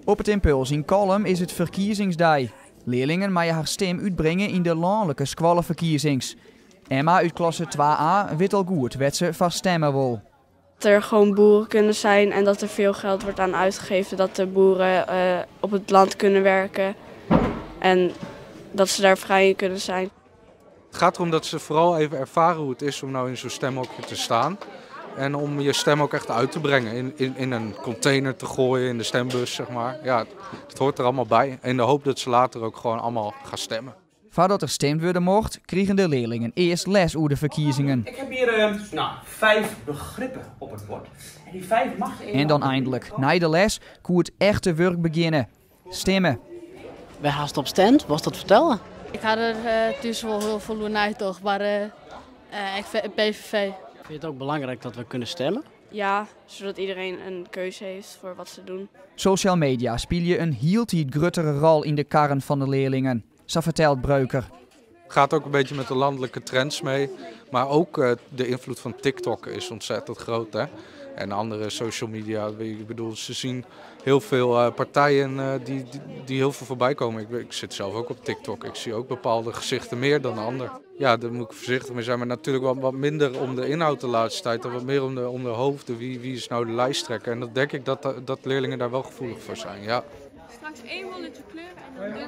Op it Impuls yn Kollum is it ferkiezingsdei. Learlingen meie har stim útbringe yn de lanlike skoalleferkiezings. Emma út klasse 2A wit al goed wêr't se foar stimme wol. Dat er gewoon boeren kunnen zijn en dat er veel geld wordt aan uitgegeven dat de boeren op het land kunnen werken en dat ze daar vrij in kunnen zijn. Het gaat erom dat ze vooral even ervaren hoe het is om nou in zo'n stemhokje te staan. En om je stem ook echt uit te brengen, in een container te gooien, in de stembus. Ja, het hoort er allemaal bij. In de hoop dat ze later ook gewoon allemaal gaan stemmen. Voordat er stemd worden mocht, kregen de leerlingen eerst les over de verkiezingen. Ik heb hier 5 begrippen op het bord. En die 5 mag je En dan eindelijk, na de les, kon het echte werk beginnen. Stemmen. Wij haast op stand, was dat vertellen? Ik had er thuis wel heel veel naar toch, maar ik vind PVV. Vind je het ook belangrijk dat we kunnen stemmen? Ja, zodat iedereen een keuze heeft voor wat ze doen. Social media speel je een hieltijd gruttere rol in de karren van de leerlingen, zo vertelt Breuker. Het gaat ook een beetje met de landelijke trends mee, maar ook de invloed van TikTok is ontzettend groot. Hè? En andere social media, ze zien heel veel partijen die heel veel voorbij komen. Ik zit zelf ook op TikTok, ik zie ook bepaalde gezichten meer dan de ander. Ja, daar moet ik voorzichtig mee zijn, maar natuurlijk wat minder om de inhoud de laatste tijd en wat meer om de hoofden. Wie is nou de lijsttrekker? En dat denk ik dat leerlingen daar wel gevoelig voor zijn, ja. Straks 1 bolletje kleur en dan